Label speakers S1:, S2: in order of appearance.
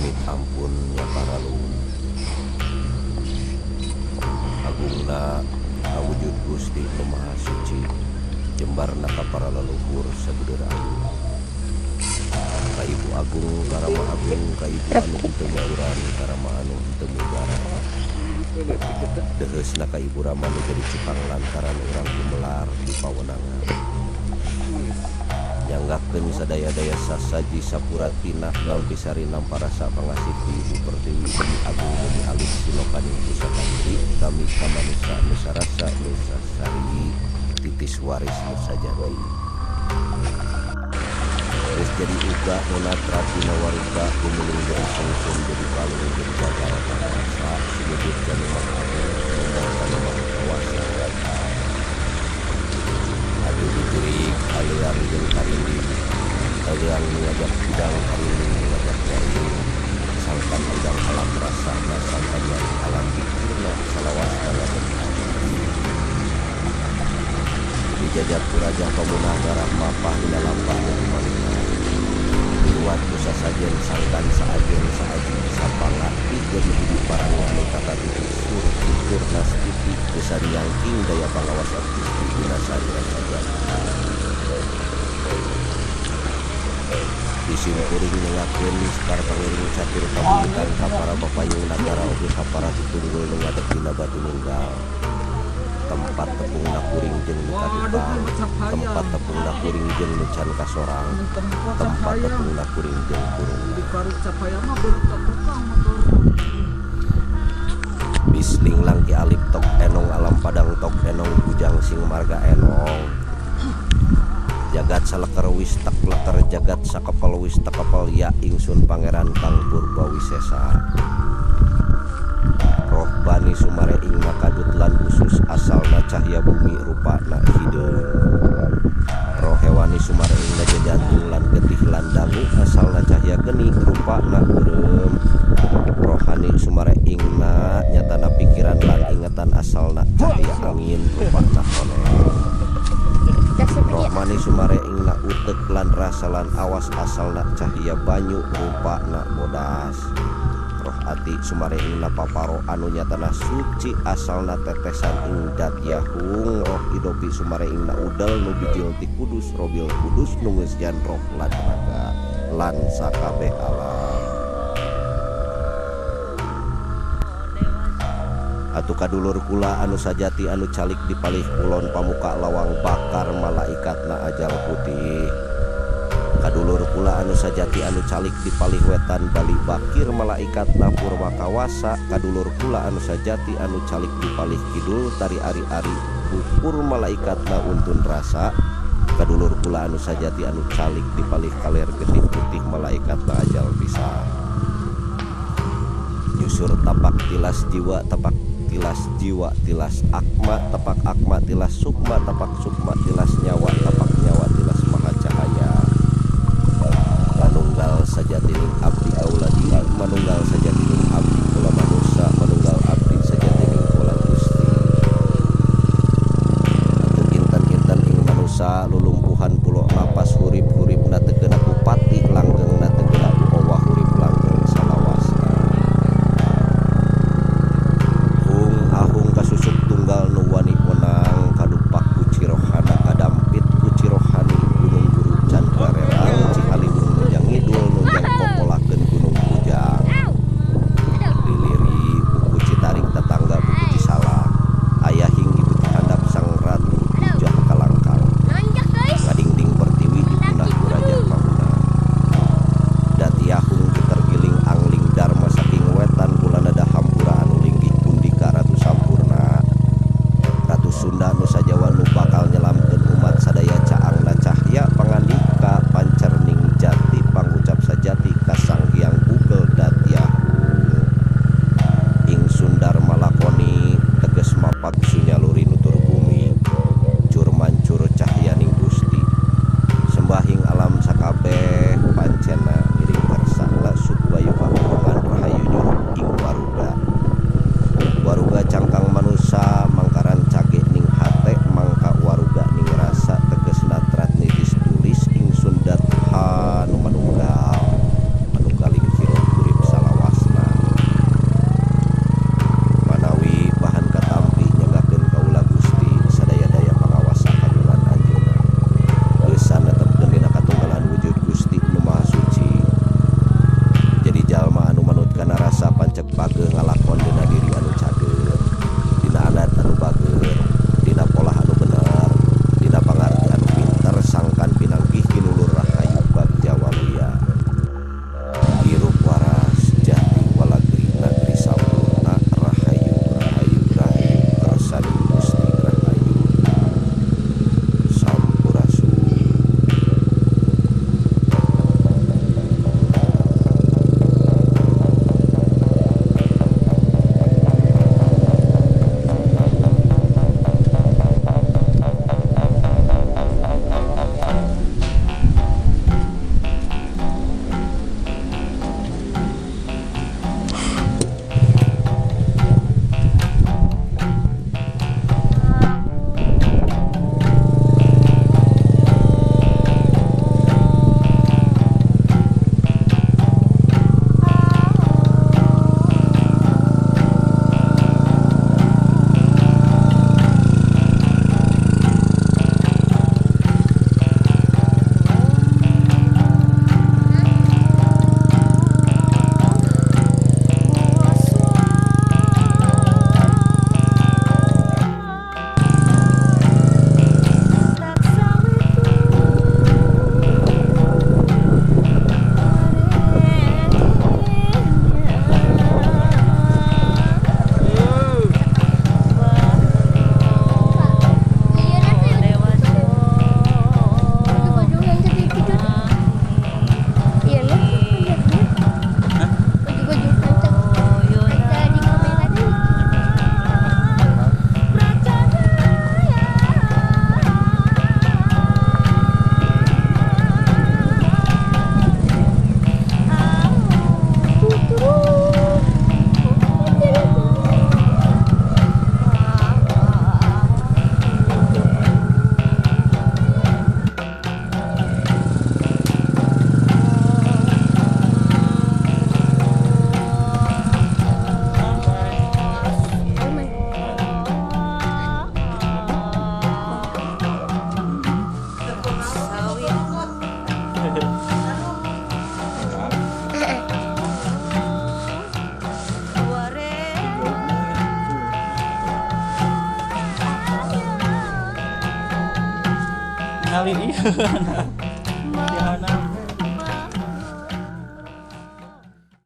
S1: Pamit ampun nya paralun. Agungna kawujud Gusti Nu Maha Suci jembarna ka para leluhur sabudeur ayu. Ka Ibu Agung Karama Agung ka Ibu anu henteu nyauran Karama anu henteu mugaran. Deheusna ka Ibu Rama nu jadi cupang lantaran urang gumelar di pawenangan. Nyanggakeun sadaya-daya sasaji sapuratina lampisari namparasa pangasih ti Ibu Pertiwi Bumi Agung Bumi Alit Silokaning Pusaka Diri kami ka manusa nusa rasa nusa sari titis waris nusa jati. Geus jadi uga nu natra dina waruga gumulung jadi sungsum jadi palung jadi gagal pangrasa sumujud ka Nu Maha Agung sumumong ka Nu Maha Kawasa. Aduh dijurig aleang jeung karinding aleang nu ngajak hudang karinding nu ngajak nyariung sangkan hudang alam rasana sangkan nyari alam pikirna salawasna ngabentak. Dijajak ku Raja Pamunah ngarah mapah dina lampah jadi malina. Diruat ku sasajen sangkan saajen saaji sapangarti jadi budi parangga anu katatiti surti purnastiti gesan nyangking daya pangawas Gusti dina sarira sajati. Disimkuring nyengakeun sekar pangiring catur kabuyutan ka para bapayung nagara oge ka para tutunggul nu ngadeg dina batu nunggal. Tempat tepungna kuring jeung nu katukang, tempat tepungna kuring jeung nu can kasorang, tempat tepungna kuring jeung kurungna. Bisling langki alip tok enong alam padang tok enong bujang sing marga enong. Jagat saleker wis tek leker jagat sakepel wis tekepel ya ingsun pangeran kang purba wisesa. Roh bani sumare ing makadut lan usus asalna cahya bumi rupana hideung. Roh hewani sumare ing jantung lan getih lan dangu asalna cahya geni rupana beureum. Rohani sumare ingna nyatana pikiran lan ingetan asalna cahya angin rupana koneng. Rohmani sumare ingna utek lan rasa lan awas asalna cahya banyu rupana bodas. Roh ati sumare ingna paparo anu nyatana suci asalna tetesan ing dat yahung. Roh idopi sumare ingna udel nu bijil ti kudus robil kudus nu ngeusian roh lan raga lan sakabeh alam. Atuh kadulur kula anu sajati anu calik di palih kulon pamuka lawang bakar malaikatna ajal putih. Kadulur kula anu sajati anu calik di palih wetan bali bakir malaikatna purwakawasa. Kadulur kula anu sajati anu calik di palih kidul tari ari-ari ukur malaikatna untun rasa. Kadulur kula anu sajati anu calik di palih kaler geni putih malaikatna ajal bisa. Nyusur tapak tilas jiwa tapak tilas jiwa tilas akma tapak akma tilas sukma tapak sukma tilas nyawa tapak nyawa tilas maha cahaya. Manunggal sajatining abdi kaula diri manunggal sajatining abdi kula manusa manunggal abdi sajatining kula Gusti. Atuh kinten-kinten ing manusa lulumpuhan pulo napas hurip-huripna teu keuna ku pati langgengna teu keuna ku owah hurip langgeng salawasna. Hung ahung kasusuk tunggal nu wani wenang kadupak ku cirohana kadampit ku
S2: Ningali ieu. Di handap.